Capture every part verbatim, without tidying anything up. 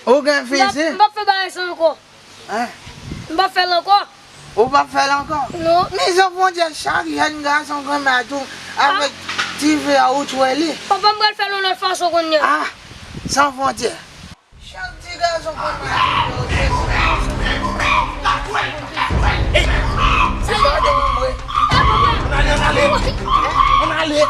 Ou gen fizi? M p ap fè bagay sa ankò. Hein? M p ap fè l ankò. Ou p ap fè l ankò? Non. Men San Fwontyè, chak jèn gason konn bat ou avèk ti ve a, ou tchwe li. Papa, m pral fè l yon lòt fason kounye a. Ah, San Fwontyè. Chak ti gason konn bat ou. Hey! Se pa de moun vre. Ann ale, ann ale. Ann ale.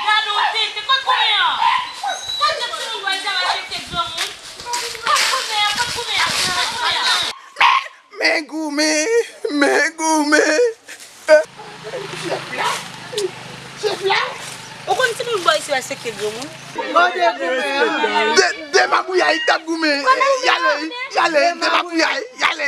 Gade yon tenten, kot goumen an? Kot timoun bòy sa va tenten granmoun? Kot goumen an, kot goumen an, kot goumen an? Men goumen, men goumen. Chèf la, chèf la. Ou konn timoun bòy sa va tenten granmoun? Kote goumen an? De, de magouyay k t ap goumen. Y ale, y ale, de magouyay, y ale.